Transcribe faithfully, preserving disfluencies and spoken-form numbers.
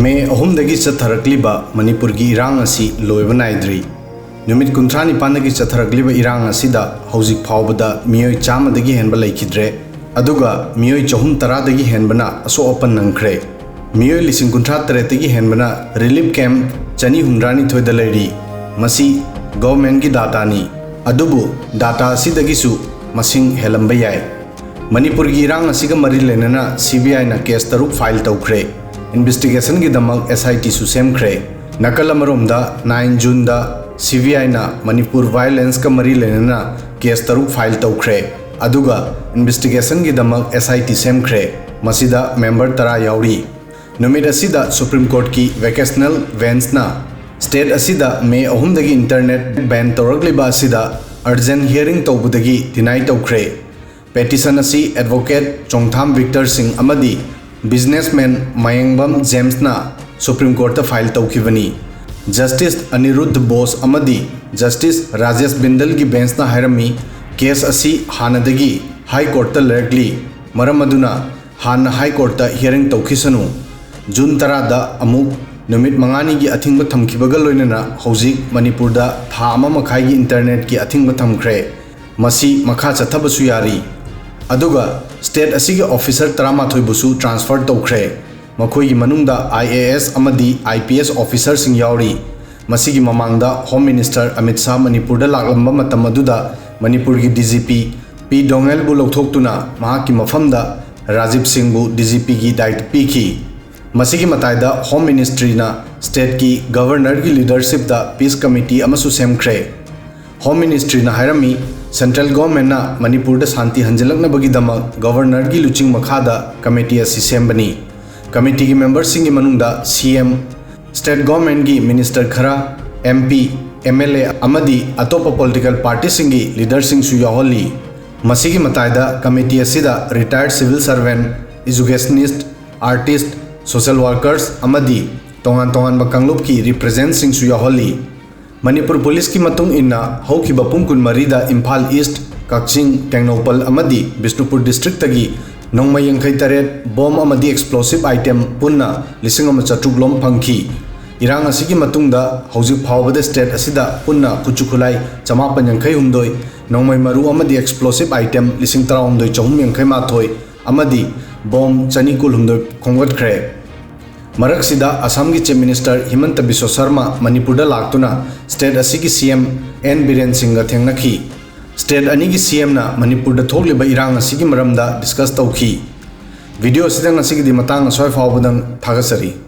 ꯃꯦ ꯑꯍꯨꯝꯗꯒꯤ ꯆꯠꯊꯔꯛꯂꯤꯕ ꯃꯅꯤꯄꯨꯔꯒꯤ ꯏꯔꯥꯡ ꯑꯁꯤ ꯂꯣꯏꯕ ꯅꯥꯏꯗ꯭ꯔꯤ꯫ ꯅꯨꯃꯤꯠ ꯀꯨꯟꯊ꯭ꯔꯥ ꯅꯤꯄꯥꯟꯗꯒꯤ ꯆꯠꯊꯔꯛꯂꯤꯕ ꯏꯔꯥꯡ ꯑꯁꯤꯗ ꯍꯧꯖꯤꯛ ꯐꯥꯎꯕꯗ ꯃꯤꯑꯣꯏ ꯆꯥꯝꯃꯗꯒꯤ ꯍꯦꯟꯕ ꯂꯩꯈꯤꯗ꯭ꯔꯦ, ꯑꯗꯨꯒ ꯃꯤꯑꯣꯏ ꯆꯍꯨꯝ ꯇꯔꯥꯗꯒꯤ ꯍꯦꯟꯕꯅ ꯑꯁꯣꯛ ꯑꯄꯟ ꯅꯪꯈ꯭ꯔꯦ꯫ ꯃꯤꯑꯣꯏ ꯂꯤꯁꯤꯡ ꯀꯨꯟꯊ꯭ꯔꯥ ꯇꯔꯦꯠꯇꯒꯤ ꯍꯦꯟꯕꯅ ꯔꯤꯂꯤꯐ ꯀꯦꯝꯞ ꯆꯅꯤ ꯍꯨꯝꯗ꯭ꯔꯥꯅꯤꯊꯣꯏꯗ ꯂꯩꯔꯤ꯫ ꯃꯁꯤ ꯒꯚꯔꯟꯃꯦꯟꯠꯀꯤ ꯗꯥꯇꯥꯅꯤ, ꯑꯗꯨꯕꯨ ꯗꯥꯇꯥ ꯑꯁꯤꯗꯒꯤꯁꯨ ꯃꯁꯤꯡ ꯍꯦꯜꯂꯝꯕ ꯌꯥꯏ꯫ ꯃꯅꯤꯄꯨꯔꯒꯤ ꯏꯔꯥꯡ ꯑꯁꯤꯒ ꯃꯔꯤ ꯂꯩꯅꯅ ꯁꯤ ꯕꯤ ꯑꯥꯏꯅ ꯀꯦꯁ ꯇꯔꯨꯛ ꯐꯥꯏꯜ ꯇꯧꯈ꯭ꯔꯦ꯫ ꯏꯟꯚꯦꯁꯇꯤꯒꯦꯁꯟꯒꯤꯗꯃꯛ ꯑꯦꯁ ꯑꯥꯏ ꯇꯤꯁꯨ ꯁꯦꯝꯈ꯭ꯔꯦ꯫ ꯅꯥꯀꯜ ꯑꯃꯔꯣꯝꯗ, ꯅꯥꯏꯟ ꯖꯨꯟꯗ ꯁꯤ ꯕꯤ ꯑꯥꯏꯅ ꯃꯅꯤꯄꯨꯔ ꯚꯥꯏꯑꯣꯂꯦꯟꯁꯀ ꯃꯔꯤ ꯂꯩꯅꯅ ꯀꯦꯁ ꯇꯔꯨꯛ ꯐꯥꯏꯜ ꯇꯧꯈ꯭ꯔꯦ, ꯑꯗꯨꯒ ꯏꯟꯚꯦꯁꯇꯤꯒꯦꯁꯟꯒꯤꯗꯃꯛ ꯑꯦꯁ ꯑꯥꯏ ꯇꯤ ꯁꯦꯝꯈ꯭ꯔꯦ꯫ ꯃꯁꯤꯗ ꯃꯦꯝꯕꯔ ꯇꯔꯥ ꯌꯥꯎꯔꯤ꯫ ꯅꯨꯃꯤꯠ ꯑꯁꯤꯗ ꯁꯨꯄ꯭ꯔꯤꯝ ꯀꯣꯔꯠꯀꯤ ꯚꯦꯀꯦꯁꯅꯦꯜ ꯕꯦꯟꯁꯅ ꯁ꯭ꯇꯦꯠ ꯑꯁꯤꯗ ꯃꯦ ꯑꯍꯨꯝꯗꯒꯤ ꯏꯟꯇꯔꯅꯦꯠ ꯕꯦꯟ ꯇꯧꯔꯛꯂꯤꯕ ꯑꯁꯤꯗ ꯑꯔꯖꯦꯟ ꯍꯤꯌꯔꯤꯡ ꯇꯧꯕꯗꯒꯤ ꯗꯤꯅꯥꯏ ꯇꯧꯈ꯭ꯔꯦ꯫ ꯄꯦꯇꯤꯁꯟ ꯑꯁꯤ ꯑꯦꯗꯚꯣꯀꯦꯠ ꯆꯣꯡꯊꯥꯝ ꯚꯤꯛꯇꯔ ꯁꯤꯡ ꯑꯃꯗꯤ ꯕꯤꯖꯤꯅꯦꯁꯃꯦꯟ ꯃꯌꯦꯡꯕꯝ ꯖꯦꯝꯁꯅ ꯁꯨꯄ꯭ꯔꯤꯝ ꯀꯣꯔꯠꯇ ꯐꯥꯏꯜ ꯇꯧꯈꯤꯕꯅꯤ꯫ ꯖꯁꯇꯤꯁ ꯑꯅꯤꯔꯨꯗꯙ ꯕꯣꯁ ꯑꯃꯗꯤ ꯖꯁꯇꯤꯁ ꯔꯥꯖꯦꯁ ꯕꯤꯟꯗꯜꯒꯤ ꯕꯦꯟꯁꯅ ꯍꯥꯏꯔꯝꯃꯤ, ꯀꯦꯁ ꯑꯁꯤ ꯍꯥꯟꯅꯗꯒꯤ ꯍꯥꯏ ꯀꯣꯔꯠꯇ ꯂꯩꯔꯛꯂꯤ, ꯃꯔꯝ ꯑꯗꯨꯅ ꯍꯥꯟꯅ ꯍꯥꯏ ꯀꯣꯔꯠꯇ ꯍꯤꯌꯔꯤꯡ ꯇꯧꯈꯤꯁꯅꯨ꯫ ꯖꯨꯟ ꯇꯔꯥꯗ ꯑꯃꯨꯛ ꯅꯨꯃꯤꯠ ꯃꯉꯥꯅꯤꯒꯤ ꯑꯊꯤꯡꯕ ꯊꯝꯈꯤꯕꯒ ꯂꯣꯏꯅꯅ ꯍꯧꯖꯤꯛ ꯃꯅꯤꯄꯨꯔꯗ ꯊꯥ ꯑꯃ ꯃꯈꯥꯏꯒꯤ ꯏꯟꯇꯔꯅꯦꯠꯀꯤ ꯑꯊꯤꯡꯕ ꯊꯝꯈ꯭ꯔꯦ꯫ ꯃꯁꯤ ꯃꯈꯥ ꯆꯠꯊꯕꯁꯨ ꯌꯥꯔꯤ꯫ ꯑꯗꯨꯒ ꯁ꯭ꯇꯦꯠ ꯑꯁꯤꯒꯤ ꯑꯣꯐꯤꯁꯔ ꯇꯔꯥꯃꯥꯊꯣꯏꯕꯨꯁꯨ ꯇ꯭ꯔꯥꯟꯁꯐꯔ ꯇꯧꯈ꯭ꯔꯦ꯫ ꯃꯈꯣꯏꯒꯤ ꯃꯅꯨꯡꯗ ꯑꯥꯏ ꯑꯦ ꯑꯦꯁ ꯑꯃꯗꯤ ꯑꯥꯏ ꯄꯤ ꯑꯦꯁ ꯑꯣꯐꯤꯁꯔꯁꯤꯡ ꯌꯥꯎꯔꯤ꯫ ꯃꯁꯤꯒꯤ ꯃꯃꯥꯡꯗ ꯍꯣꯝ ꯃꯤꯅꯤꯁꯇꯔ ꯑꯃꯤꯠ ꯁꯥꯍ ꯃꯅꯤꯄꯨꯔꯗ ꯂꯥꯛꯂꯝꯕ ꯃꯇꯝ ꯑꯗꯨꯗ ꯃꯅꯤꯄꯨꯔꯒꯤ ꯗꯤ ꯖꯤ ꯄꯤ ꯄꯤ ꯗꯣꯉꯦꯜꯕꯨ ꯂꯧꯊꯣꯛꯇꯨꯅ ꯃꯍꯥꯛꯀꯤ ꯃꯐꯝꯗ ꯔꯥꯖꯤꯕ ꯁꯤꯡꯕꯨ ꯗꯤ ꯖꯤ ꯄꯤꯒꯤ ꯗꯥꯏꯇ ꯄꯤꯈꯤ꯫ ꯃꯁꯤꯒꯤ ꯃꯇꯥꯏꯗ ꯍꯣꯝ ꯃꯤꯅꯤꯁꯇ꯭ꯔꯤꯅ ꯁ꯭ꯇꯦꯠꯀꯤ ꯒꯚꯔꯅꯔꯒꯤ ꯂꯤꯗꯔꯁꯤꯞꯇ ꯄꯤꯁ ꯀꯃꯤꯇꯤ ꯑꯃꯁꯨ ꯁꯦꯝꯈ꯭ꯔꯦ꯫ ꯍꯣꯝ ꯃꯤꯅꯤꯁꯇ꯭ꯔꯤꯅ ꯍꯥꯏꯔꯝꯃꯤ, ꯁꯦꯟꯇ꯭ꯔꯦꯜ ꯒꯚꯔꯟꯃꯦꯟꯠꯅ ꯃꯅꯤꯄꯨꯔꯗ ꯁꯥꯟꯇꯤ ꯍꯟꯖꯤꯜꯂꯛꯅꯕꯒꯤꯗꯃꯛ ꯒꯚꯔꯅꯔꯒꯤ ꯂꯨꯆꯤꯡ ꯃꯈꯥꯗ ꯀꯃꯤꯇꯤ ꯑꯁꯤ ꯁꯦꯝꯕꯅꯤ꯫ ꯀꯃꯤꯇꯤꯒꯤ ꯃꯦꯝꯕꯔꯁꯤꯡꯒꯤ ꯃꯅꯨꯡꯗ ꯁꯤ ꯑꯦꯝ, ꯁ꯭ꯇꯦꯠ ꯒꯚꯔꯟꯃꯦꯟꯠꯀꯤ ꯃꯤꯅꯤꯁꯇꯔ ꯈꯔ, M P, M L A ꯑꯃꯗꯤ ꯑꯇꯣꯞꯄ ꯄꯣꯂꯤꯇꯤꯀꯦꯜ ꯄꯥꯔꯇꯤꯁꯤꯡꯒꯤ ꯂꯤꯗꯔꯁꯤꯡꯁꯨ ꯌꯥꯎꯍꯜꯂꯤ꯫ ꯃꯁꯤꯒꯤ ꯃꯇꯥꯏꯗ ꯀꯃꯤꯇꯤ ꯑꯁꯤꯗ ꯔꯤꯇꯥꯌꯔꯗ ꯁꯤꯚꯤꯜ ꯁꯔꯚꯦꯟꯠ, ꯏꯖꯨꯀꯦꯁꯅꯤꯁꯠ, ꯑꯥꯔꯇꯤꯁꯠ, ꯁꯣꯁꯦꯜ ꯋꯥꯔꯀꯔꯁ ꯑꯃꯗꯤ ꯇꯣꯉꯥꯟ ꯇꯣꯉꯥꯟꯕ ꯀꯥꯡꯂꯨꯞꯀꯤ ꯔꯤꯄ꯭ꯔꯖꯦꯟꯠꯁꯤꯡꯁꯨ ꯌꯥꯎꯍꯜꯂꯤ꯫ ꯃꯅꯤꯄꯨꯔ ꯄꯨꯂꯤꯁꯀꯤ ꯃꯇꯨꯡ ꯏꯟꯅ, ꯍꯧꯈꯤꯕ ꯄꯨꯡ ꯀꯨꯟꯃꯔꯤꯗ ꯏꯝꯐꯥꯜ ꯏꯁ꯭ꯠ, ꯀꯛꯆꯤꯡ, ꯇꯦꯡꯅꯧꯄꯜ ꯑꯃꯗꯤ ꯕꯤꯁꯅꯨꯄꯨꯔ ꯗꯤꯁꯇ꯭ꯔꯤꯛꯇꯒꯤ ꯅꯣꯡꯃꯩ ꯌꯥꯡꯈꯩ ꯇꯔꯦꯠ, ꯕꯣꯝ ꯑꯃꯗꯤ ꯑꯦꯛꯁꯄ꯭ꯂꯣꯁꯤꯞ ꯑꯥꯏꯇꯦꯝ ꯄꯨꯟꯅ ꯂꯤꯁꯤꯡ ꯑꯃ ꯆꯥꯇ꯭ꯔꯨꯛ ꯂꯣꯝ ꯐꯪꯈꯤ꯫ ꯏꯔꯥꯡ ꯑꯁꯤꯒꯤ ꯃꯇꯨꯡꯗ ꯍꯧꯖꯤꯛ ꯐꯥꯎꯕꯗ ꯁ꯭ꯇꯦꯠ ꯑꯁꯤꯗ ꯄꯨꯟꯅ ꯈꯨꯠꯁꯨ ꯈꯨꯠꯂꯥꯏ ꯆꯃꯥꯄꯟ ꯌꯥꯡꯈꯩ ꯍꯨꯝꯗꯣꯏ, ꯅꯣꯡꯃꯩ ꯃꯔꯨ ꯑꯃꯗꯤ ꯑꯦꯛꯁꯄ꯭ꯂꯣꯁꯤꯞ ꯑꯥꯏꯇꯦꯝ ꯂꯤꯁꯤꯡ ꯇꯔꯥꯍꯨꯝꯗꯣꯏ ꯆꯍꯨꯝ ꯌꯥꯡꯈꯩ ꯃꯥꯊꯣꯏ ꯑꯃꯗꯤ ꯕꯣꯝ ꯆꯅꯤ ꯀꯨꯟꯍꯨꯝꯗꯣꯏ ꯈꯣꯝꯒꯠꯈ꯭ꯔꯦ꯫ ꯃꯔꯛꯁꯤꯗ ꯑꯁꯥꯝꯒꯤ ꯆꯤꯐ ꯃꯤꯅꯤꯁꯇꯔ ꯍꯤꯃꯟꯇ ꯕꯤꯁ꯭ꯋ ꯁꯔꯃ ꯃꯅꯤꯄꯨꯔꯗ ꯂꯥꯛꯇꯨꯅ ꯁ꯭ꯇꯦꯠ ꯑꯁꯤꯒꯤ ꯁꯤ ꯑꯦꯝ ꯑꯦꯟ ꯕꯤꯔꯦꯟ ꯁꯤꯡꯒ ꯊꯦꯡꯅꯈꯤ꯫ ꯁ꯭ꯇꯦꯠ ꯑꯅꯤꯒꯤ ꯁꯤ ꯑꯦꯝꯅ ꯃꯅꯤꯄꯨꯔꯗ ꯊꯣꯛꯂꯤꯕ ꯏꯔꯥꯡ ꯑꯁꯤꯒꯤ ꯃꯔꯝꯗ ꯗꯤꯁꯀꯁ ꯇꯧꯈꯤ꯫ ꯚꯤꯗꯤꯑꯣ ꯑꯁꯤꯗ ꯉꯁꯤꯒꯤꯗꯤ ꯃꯇꯥꯡ ꯑꯁ꯭ꯋꯥꯏ ꯐꯥꯎꯕꯗꯪ꯫ ꯊꯥꯒꯠꯆꯔꯤ꯫